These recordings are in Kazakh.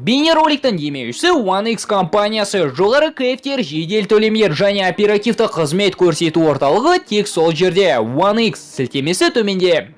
Бейнероликтің демеушісі OneX компаниясы. Жоғары кайфтер, жедел төлемдер және оперативті қызмет көрсету орталығы тек сол жерде. OneX сілтемесі төменде.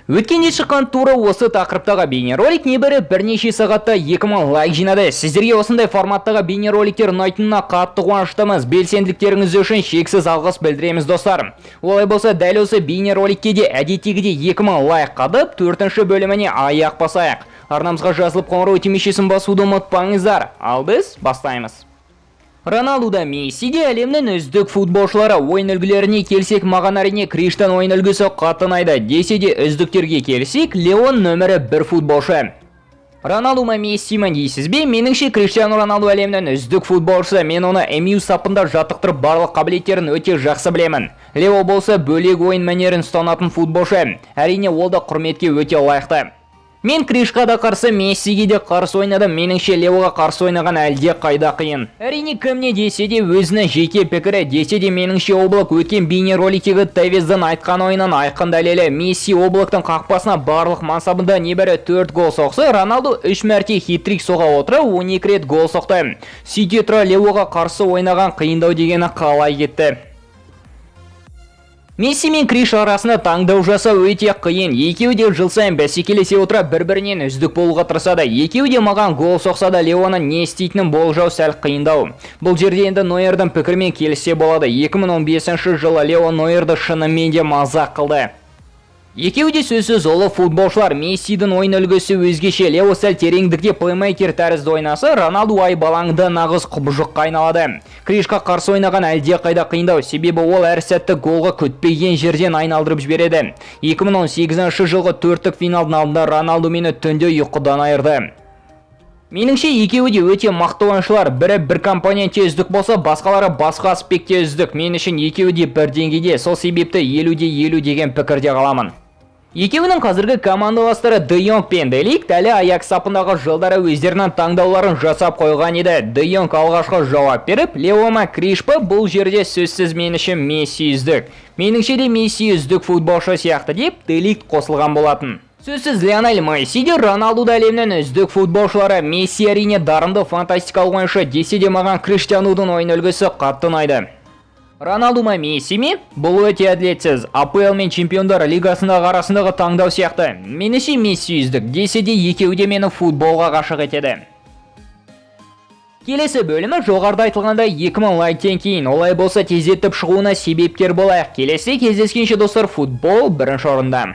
Өткенде шыққан тура осы тақырыптағы бейнеролик небәрі бірнеше сағатта 2000 лайк жинады. Сіздерге осындай форматтағы бейнероликтер ұнайтынына қатты қуаныштымыз. Белсенділіктеріңіз үшін шексіз алғыс білдіреміз, достар. Олай болса, дәл осы бейнероликке де әдеттегідей 2000 лайк қадып, төртінші бөліміне аяқ басайық. Арнамызға жазылып, қоңырау түймешесін басуды ұмытпаңыздар. Ал біз бастаймыз. Роналду да, Месси де әлемнің үздік футболшылары. Ойын үлгілеріне келсек, маған, әрине, Криштан ойын үлгісі қатты ұнайды. Десе де, үздіктерге келсек, Лео нөмірі бір футболшы. Роналду ма, Месси ма дейсіз бе? Меніңше, Криштиану Роналду әлемнің үздік футболшысы. Мен оны МЮ сапында жаттықтырып, барлық қабілеттерін өте жақсы білемін. Лео болса, бөлек ойын мәнерін ұстанатын футболшы. Әрине, ол да құрметке өте лайықты. Мен Кришқа да қарсы, Мессиге де қарсы ойнадым. Меніңше, Леоға қарсы ойнаған әлде қайда қиын. Әрине, кім не десе де, өзінің жеке пікірі. Десе де, меніңше, Облак өткен бейнероликтегі Тевездің айтқан ойынан айқын дәлелі. Месси Облактың қақпасына барлық мансабында небәрі 4 гол соқса, Роналду 3 мәрте хет-трик соға отыра 12 рет гол соқты. Сөйте тұра, Леоға қарсы ойнаған қиындау дегені қалай кетті? Месси мен Криш арасында таңдау жасау өте қиын. Екеуі де жыл сайын бәсекелесе отыра бір-бірінен үздік болуға тырысады. Екеуі де маған гол соқса да, Леоның не істейтінін болжау сәл қиындау. Бұл жерде енді Нойердің пікірімен келісе болады. 2015 жылы Лео Нойерді шынымен де мазақ қылды. Екеуі де сөзсіз ұлы футболшылар. Мессидің ойын үлгісі өзгеше. Лео сәл тереңдікте плеймейкер тәрізді ойнаса, Роналду айбалаңда нағыз құбыжыққа айналады. Кришқа қарсы ойнаған әлде қайда қиындау, себебі ол әр сәтті голға күтпеген жерден айналдырып жібереді. 2018 жылғы төрттік финалдың алдында Роналду мені түнде ұйқыдан айырды. Меніңше, екеуі де өте мықты ойыншылар. Бірі бір компонентте үздік болса, басқалары басқа аспектте үздік. Мен үшін екеуі де бір деңгейде, сол себепті 50-де 50 деген пікірде қаламын. Екеуінің қазіргі командаластары Де Йонг пен Де Лигт әлі Аякс сапындағы жылдары өздерінің таңдауларын жасап қойған еді. Де Йонг алғашқы жауап беріп, Лео ма, Криш па, бұл жерде сөзсіз мен үшін Месси үздік. Меніңше де, Месси үздік футболшы сияқты, деп Де Лигт қосылған болатын. Сөзсіз, Лионель Месси де, Роналду да әлемнің үздік футболшылары. Месси, әрине, дарынды фантастикалық ойыншы, десе де, маған Криштианудың ойын үлгісі қатты ұнайды. Роналду ма, Месси ме? Бұл өте әділетсіз. АПЛ мен Чемпиондар лигасындағы арасындағы таңдау сияқты. Меніңше, Месси үздік, десе де, екеуі де мені футболға ғашық етеді. Келесі бөлімі жоғарыда айтылғандай 2000 лайктен кейін. Олай болса, тездетіп шығуына себепкер болайық. Келесі кездескенше, достар, футбол бірінші орында.